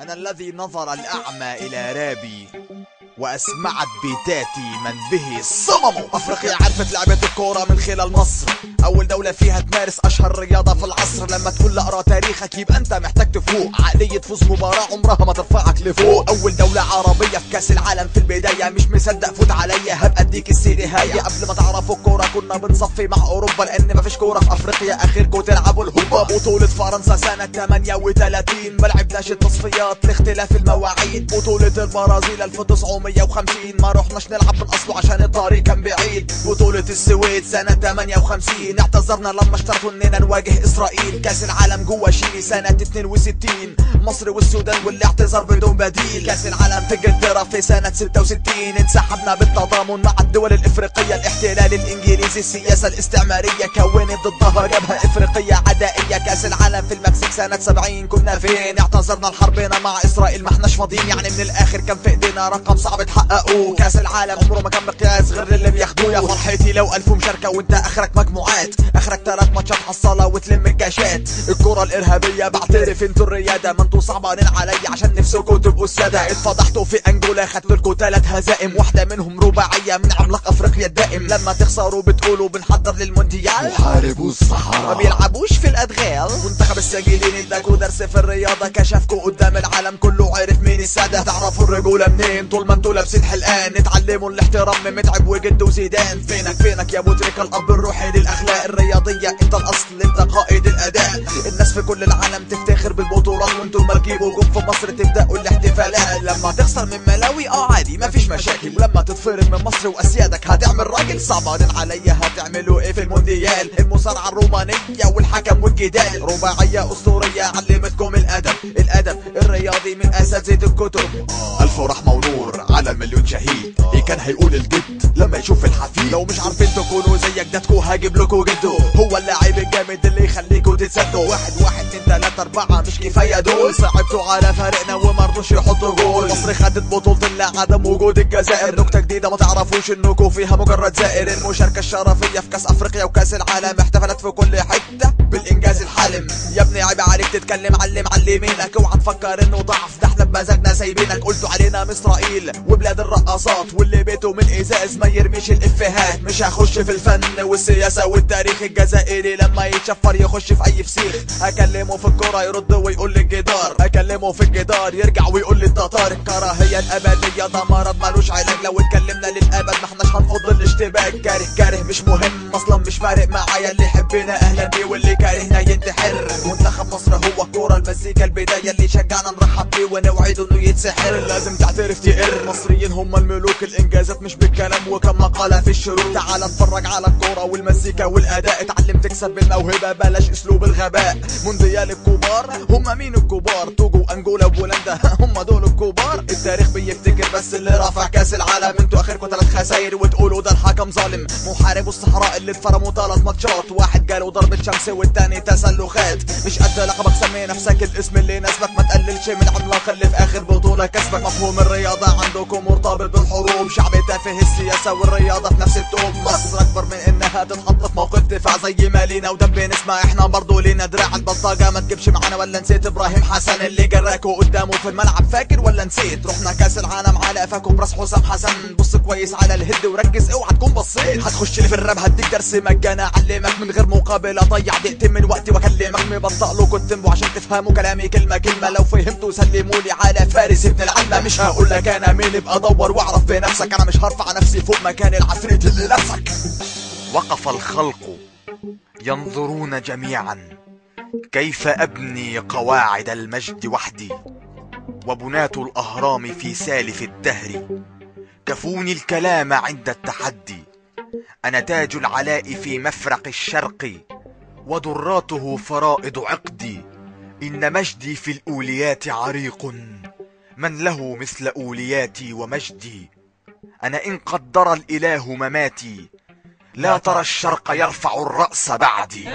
أنا الذي نظر الأعمى إلى رابي وأسمعت بيتاتي من به صمموا. أفريقيا عرفت لعبة الكورة من خلال مصر، أول دولة فيها تمارس أشهر رياضة في العصر. لما تقول لأقرأ تاريخك يبقى أنت محتاج تفوق، عقلية تفوز مباراة عمرها ما ترفعك لفوق. أول دولة عربية في كأس العالم في البداية، مش مصدق فوت عليا هبقى أديك السينهاية. قبل ما تعرفوا الكورة كنا بنصفي مع أوروبا، لأن مفيش كورة في أفريقيا آخركوا تلعبوا الهوبا. بطولة فرنسا سنة 38 ما لعبناش التصفيات لاختلاف المواعيد. بطولة البرازيل 1950 ما رحناش نلعب من أصله عشان الطريق كان بعيد. بطولة السويد سنة 58 اعتذرنا لما اشترطوا اننا نواجه اسرائيل. كاس العالم جوه شيلي سنة 62 مصر والسودان والاعتذار بدون بديل. كاس العالم في انجلترا في سنة 66 انسحبنا بالتضامن مع الدول الافريقية. الاحتلال الانجليزي السياسة الاستعمارية كونت ضدها جبهة افريقية عدائية. كاس العالم في المكسيك سنة 70 كنا فين؟ اعتذرنا لحربنا مع اسرائيل ما احناش فاضيين، يعني من الاخر كان في ايدينا رقم صعب تحققوه. كاس العالم عمره ما كان مقياس غير اللي بياخدوه. يا فرحتي لو 1000 مشاركة وانت اخرك مجموعات، اخرك 3 ماتشات حصالة وتلم الكاشات. الكرة الارهابية بعترف انتوا الريادة، ما انتوا صعبانين عليا عشان نفسكوا تبقوا السادة. اتفضحتوا في انجولا خدتولكوا 3 هزائم، واحدة منهم رباعية من عملاق افريقيا الدائم. لما تخسروا بتقولوا بنحضر للمونديال، محاربوا الصحراء ما بيلعبوش في الادغال. منتخب الساجدين اداكوا درس في الرياضة، كشفكوا قدام العالم كله عرف مين السادة. تعرفوا الرجولة منين طول ما انتوا لابسين حلقان، اتعلموا الاحترام من متعب وجد وزيدان. فينك فينك يا ابو تريكة الاب الروحي للاخلاق الرياضية، انت الاصل انت قائد الاداء. الناس في كل العالم تفتخر بالبطولات وانتوا ما تجيبوا جون في مصر تبداوا الاحتفالات. لما تخسر من ملاوي عادي مفيش مشاكل، ولما تتفرم من مصر واسيادك هتعمل راجل. صعبانين عليا هتعملوا ايه في المونديال؟ المصارعة الرومانية والحكم والجدال، رباعية اسطورية علمتكم الادب، الادب الرياضي من اساتذة الكتب. الف رحمه ونور على المليون شهيد، ايه كان هيقول الجد لما يشوف الحفيد؟ لو مش عارفين تكونوا زي جدادكوا هجيب لكوا جدو، هو اللاعب الجامد اللي يخليكوا تتسدوا. 1 1 2 3 4 مش كفاية دول، صعبتوا على فريقنا ومرضوش يحطوا جول. مصر خدت بطولة لعدم وجود الجزائر، نكتة جديدة ما تعرفوش انكوا فيها مجرد زائر. المشاركة الشرفيه في كاس افريقيا وكاس العالم احتفلت في كل حتة بالانجاز الحالم. يا ابني عيب عليك تتكلم علم علمينك، اوعى تفكر انه ضعف ده احنا بمزاجنا سايبينك. قلتوا علينا اسرائيل وبلاد الرقصات، واللي بيته من ازاز ما يرميش الافيهات. مش هخش في الفن والسياسة والتاريخ، الجزائري لما يتشفر يخش في اي فسيخ. اكلمه في الكورة يرد ويقول للجدار، اكلمه في الجدار يرجع ويقول للتتار. الكراهية الابدية ده مرض ملوش علاج، لو اتكلمنا للابد ما احناش هنفض الاشتباك. كاره كاره مش مهم اصلا مش فارق معايا، اللي يحبنا اهلا بيه واللي كارهنا ينتحر. منتخب مصر هو الكورة المزيكا البداية، اللي شجعنا نرحب بيه ونوعده انه يتسحر. لازم تعترف تقر المصريين هم الملوك، الانجازات مش بالكلام وكم مقاله في الشروق. تعال اتفرج على الكورة والمزيكا والاداء، اتعلم تكسب بالموهبه بلاش اسلوب الغباء. مونديال الكبار هم مين الكبار؟ توجو وانجولا وبولندا هم دول الكبار. التاريخ بيفتكر بس اللي رافع كاس العالم، انتوا اخركم 3 خساير وتقولوا ده الحكم ظالم. محاربوا الصحراء اللي اتفرموا 3 ماتشات، واحد جاله ضربة شمس والتاني تسلخات. مش قد لقبك سمي نفسك الاسم اللي يناسبك، ما تقللش من عملاق اللي في اخر بطوله كسبك. مفهوم الرياضة عندكم مرتبط بالحروب، شعب تافه السياسة والرياضة في نفس التوب. مصر اكبر من انها تتحط في موقف دفاع، زي ما لينا ودم بنسمع احنا برضو لينا دراع. البلطجه ما تجيبش معانا، ولا نسيت ابراهيم حسن اللي جراكوا قدامه في الملعب؟ فاكر ولا نسيت؟ رحنا كاس العالم على قفاكوا براس حسام حسن. بص كويس على الهد وركز اوعى تكون بصيت. هتخش لي في الراب هديك درس مجانا، اعلمك من غير مقابل اضيع دقيقتين من وقتي واكلمك. مبطأ لكم ال tempo عشان تفهموا كلامي كلمة كلمة، لو فهمتوا سلموا لي على فارس ابن العلمه. مش هقول لك انا مين، ابقى دور واعرف بنفسك، انا مش هرفع نفسي فوق مكان العفريت اللي لابسك. وقف الخلق ينظرون جميعا كيف أبني قواعد المجد وحدي، وبناة الأهرام في سالف الدهر. كفوني الكلام عند التحدي، أنا تاج العلاء في مفرق الشرق، ودراته فرائض عقدي. إن مجدي في الأوليات عريق، من له مثل أولياتي ومجدي. أنا إن قدر الإله مماتي، لا ترى الشرق يرفع الرأس بعدي.